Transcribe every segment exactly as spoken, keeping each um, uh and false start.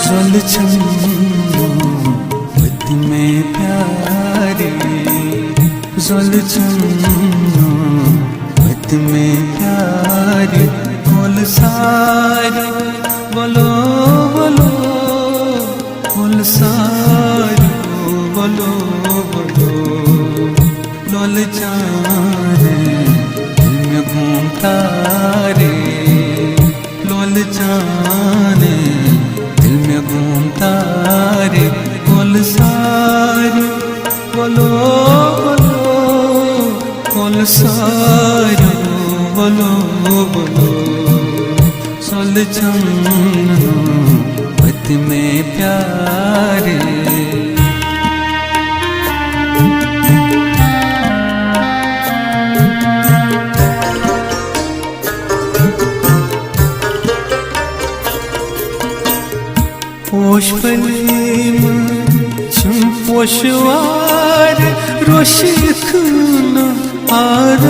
زۄلہٕ چھَم وتہِ مےٚ پیارِ، زۄلہٕ چھَم وتہِ مےٚ پیارِ، کۄل سارِ، وَلو وَلو، کۄل سارِ، وَلو وَلو۔ لولہٕ چانہِ دِل مےٚ گوٗم تارِ، لولہٕ چانہِ دِل مےٚ گوٗم تارِ، کۄل سارِ، وَلو وَلو، کۄل سارِ، وَلو وَلو۔ زۄلہٕ چھَم وتہِ مےٚ پیارِ۔ پوش پھلۍ منٛز چھِم پوشہٕ وارِ روشِتھ نہٕ آرٕ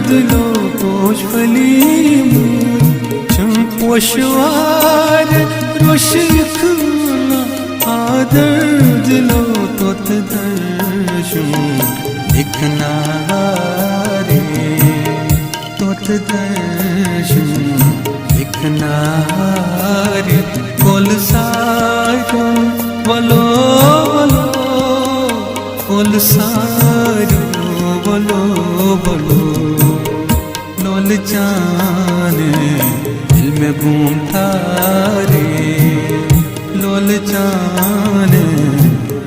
دِلو۔ پوش پھلۍ منٛز چھِم پوشہٕ وارِ روشِتھ نہٕ آرٕ دِلو۔ توٚت درشُن اِکنارے، توٚت درشُن اِکنارِ، کۄل سارِ، وَلو وَلو، کۄل سارِ، وَلو وَلو۔ لولہٕ چانہِ دِل مےٚ گوٗم تارِ، لولہٕ چانہِ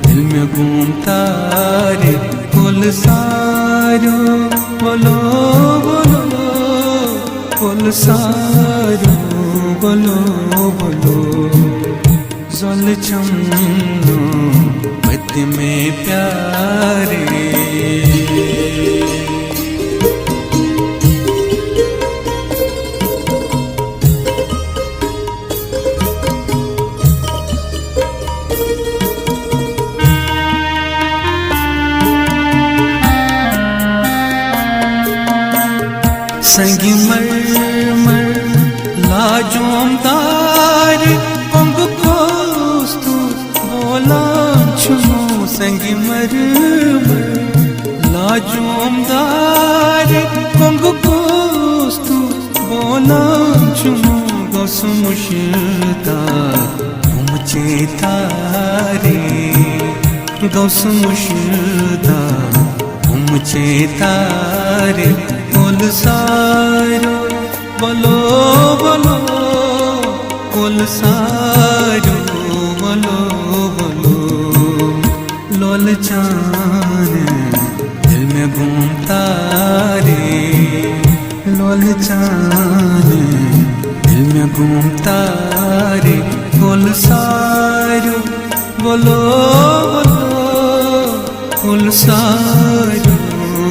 دِل مےٚ گوٗم تارِ، کۄل سارِ، وَلو وَلو، کۄل سارِ، وَلو وَلو۔ زۄلہٕ چھَم وتہِ مےٚ پیارِ۔ سنگ مرمر لاجوم دارِ، کۄنٛگہٕ کھوژ تہٕ بولان چھُمو۔ سنگ مرمر لاجوم دارِ، کۄنٛگہٕ کھوژ تہٕ بولان چھُمو۔ غوث مشتاق، ہُم چے تارِ، غوث مشتاق، ہُم چے تارِ، کۄل سارِ، وَلو وَلو، کۄل سارِ، وَلو وَلو۔ لولہٕ چانہِ دِل مےٚ گوٗم تارِ، لولہٕ چانہِ دِل مےٚ گوٗم تارِ، کۄل سارِ، وَلو وَلو، کۄل سارِ،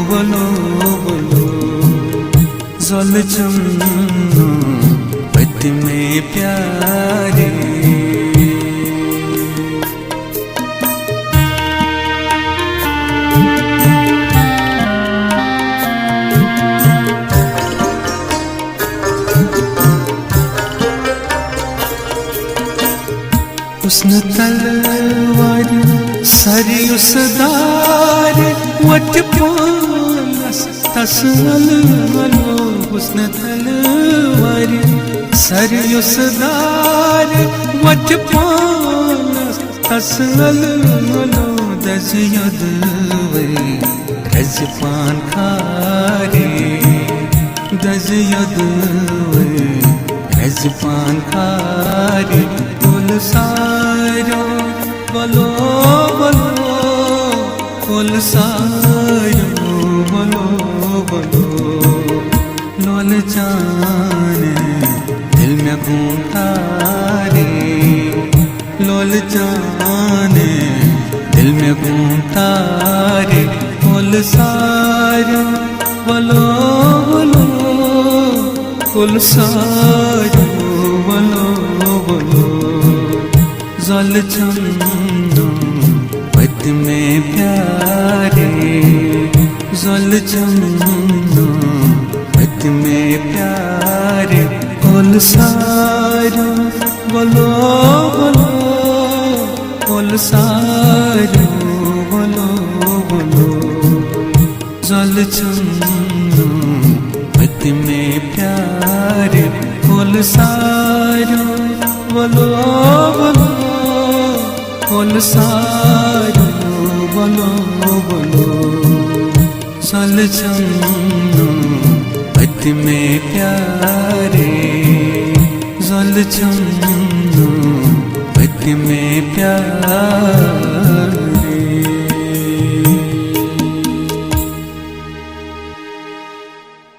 وَلو وَلو۔ زۄلہٕ چھَم وتہِ مےٚ پیارِ۔ حُسنہٕ تلوارِ سرِ یُس دارِ وۄتہِ پانس تس ولولو۔ حُسنہٕ تلوارِ سرِ یُس دارِ وۄتہِ پانس تس ولولو۔ دزِ یوٚدوے رزِ پان کھارِ، دزِ یوٚدوے رزِ پان کھارِ۔ کۄل ساریو ولو ولو، کۄل ساریو ولو ولو۔ لولہٕ چانہِ دِل مےٚ گوٗم تارِ، لولہٕ چانہِ دِل مےٚ گوٗم تارِ۔ کۄل ساریو ولو ولو، کۄل ساریو وولو وولو، زۄلہٕ چھَم نہٕ پٔتمہِ پیارِ، زۄلہٕ چھَم نہٕ پٔتمہِ پیارِ۔ کُل ساریو وولو وولو، کُل ساریو وولو وولو، زۄلہٕ چھَم نہٕ پٔتمہِ پیارِ۔ کُل ساریو وولو وولو، کُل ساریو وولو وولو، زۄلہٕ چھَم نہٕ پٔتمہِ پیارِ، زۄلہٕ چھَم نہٕ پٔتمہِ پیارِ۔